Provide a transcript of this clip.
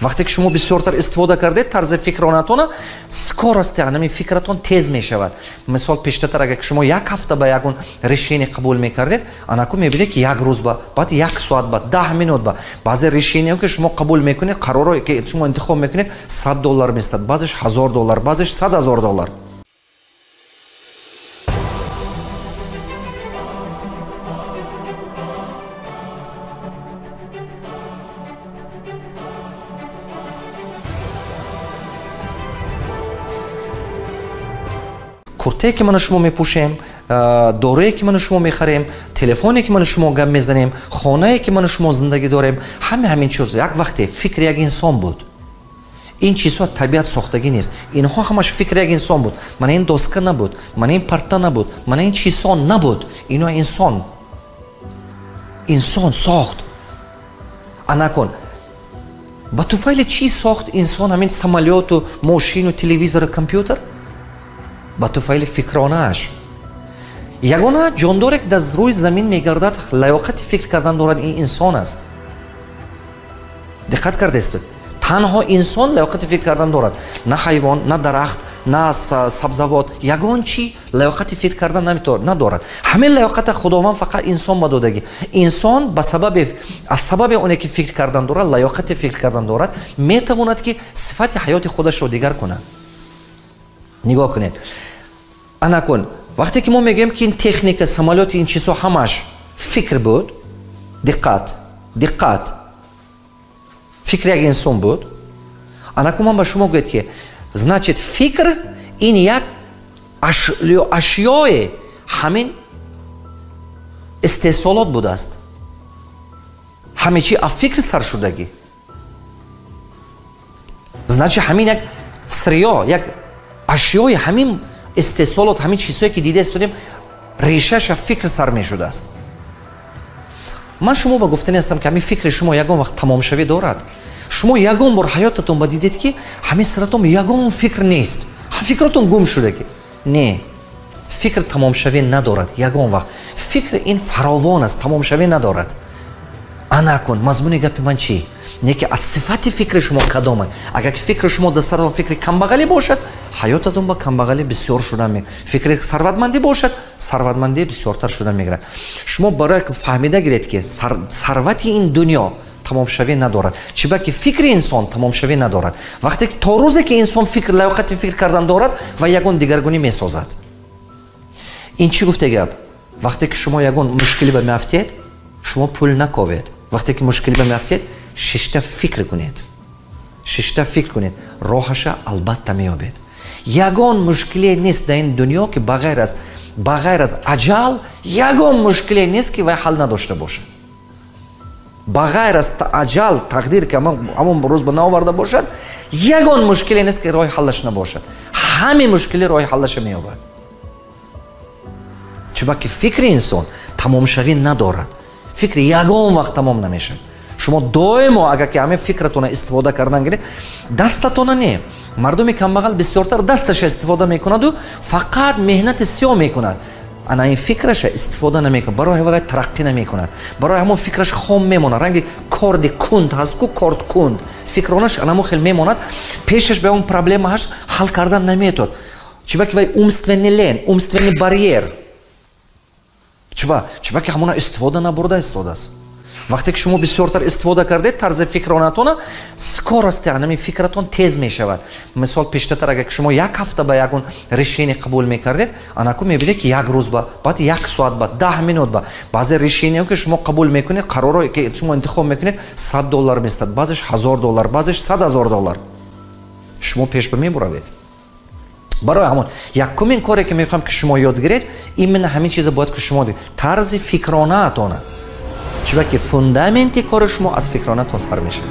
Вақте ки шумо бисёртар истифода кардед тарзи фикронатона, скорость ҳамин фикратон тез мешавад. Мисол, пештатар агар ки шумо як ҳафта ба ягон решение қабул мекардед, анаку мебинед, ки як рӯз ба, баъд як соат ба, 10 минут ба. Баъзе решение ки шумо қабул мекунед, қаророе ки шумо интихоб мекунед, 100 доллар местад, баъзеш 1000 доллар, баъзеш 100 000 доллар. Куртае ки ману шумо мепӯшем, дорое ки ману шумо мехарем, телефоне ки ману шумо гап мезанем, хонае ки ману шумо зиндагӣ дорем, ҳаме ҳамин чиз як вақте фикри як инсон буд. Ин чизҳо табиат сохтагӣ нест, инҳо ҳамаш фикри як инсон буд. Мана ин доска набуд, мана ин парта набуд, мана ин чизҳо набуд. Ино инсон сохт. Анакун ба туфайли чӣ сохт инсон ҳамин самолёту, мошину, телевизору, компютер? Ба туфайли фикронааш. Ягона ҷондоре ки дар рӯи замин мегардад, лаёқати фикр кардан дорад, ин инсон аст. Диққат кардестед, танҳо инсон лаёқати фикр кардан дорад. На ҳайвон, на дарахт, на сабзавот, ягон чӣ лаёқати фикр кардан надорад. Ҳамин лаёқата Худованд фақат инсон ба додагӣ. Инсон ба сабаби аз сабаби оне ки фикр кардан дорад, лаёқати фикр кардан дорад, метавонад, ки сифати ҳаёти худашро дигар кунад. Нигоҳ кунед, анакун вақте ки мо мегӯем, ки ин техника, самолёти, ин чизҳо ҳамаш фикр буд, диққат, диққат, фикри як инсон буд. Анакун ман ба шумо гӯяд, ки значит, фикр ин як ашёи ҳамин истеҳсолот будааст. Ҳаме чи аз фикр сар шудагӣ. Значит, ҳамин як сырьё, як ашёи ҳамин истеҳсолот, ҳамин чизҳое ки дида истодем, решаша фикр сар мешудааст. Ман шумо ба гуфтани ҳастам, ки ҳамин фикри шумо ягон вақт тамомшавӣ дорад? Шумо ягон бор ҳаётатон ба дидед, ки ҳамин саратон ягон фикр нест, фикротон гум шуда? Ки не, фикр тамомшавӣ надорад ягон вақт. Фикр ин фаровон аст, тамомшавӣ надорад. Анакун мазмуни гапи ман чӣ? Не ки аз сифати фикри шумо кадоме. Агар ки фикри шумо дар саратон фикри камбағалӣ бошад, ҳаётатон ба камбағалӣ бисёр шуда, фикри сарватмандӣ бошад, сарватмандӣ бисёртар шуда мегирад. Шумо барои фаҳмида гиред, ки сарвати ин дунё тамомшавӣ надорад, чӣ ба ки фикри инсон тамомшавӣ надорад. Вақте ки то рӯзе ки инсон фикр, лаёқати фикр кардан дорад ва ягон дигаргунӣ месозад. Ин чӣ гуфте гап? Вақте ки шумо ягон мушкилӣ ба меафтед, шумо пул наковед. Вақте ки мушкилӣ ба меафтед, шишта фикр кунед, шишта фикр кунед, роҳаша албатта меёбед. Ягон мушкиле нест дар ин дунё, ки ба ғайр аз аҷал ягон мушкиле нест, ки вай ҳал надошта бошад. Ба ғайр аз аҷал, тақдир, ки ҳамон рӯз ба наоварда бошад, ягон мушкиле нест, ки роҳи ҳаллаш набошад. Ҳамин мушкиле роҳи ҳаллаша меёбад, чунки фикри инсон тамомшавӣ надорад. Фикр ягон вақт тамом намешавад. Шумо доимо агар ки ҳамин фикратона истифода кардан гиред, дастатона не. Мардуми камбағал бисёртар дасташа истифода мекунаду фақат меҳнати сиёҳ мекунад. Ана ин фикраша истифода намекунад, барои вай тараққӣ намекунад, барои ҳамон фикраш хом мемонад. Ранги корди кунд ҳаст ку, корд кунд, фикронаш анамо хел мемонад. Пешаш ба он проблема ҳаст, ҳал кардан наметавад. Чиба ки вай умственный лень, умственный барьер. Чиба ки ҳамона истифода набурда истодааст. Вақте ки шумо бисёртар истифода кардед тарзи фикронатона, скорость ҳамин фикратон тез мешавад. Мисол, пештатар агар ки шумо як ҳафта ба ягон решение қабул мекардед, анаку мебинед, ки як рӯз ба, баъд як соат ба, 10 минут ба. Баъзе решение ки шумо қабул мекунед, қаророе ки шумо интихоб мекунед, 100 доллар местад, баъзеш 1000 доллар, баъзеш 100 000 доллар. Шумо пеш ба мебуравед. Барои ҳамон якумин коре ки мехоҳам, ки шумо ёд гиред, именно ҳамин чиза бояд ки шумо тарзи фикронаатона, чунки фундаменти кори шумо аз фикронатон сар мешавад.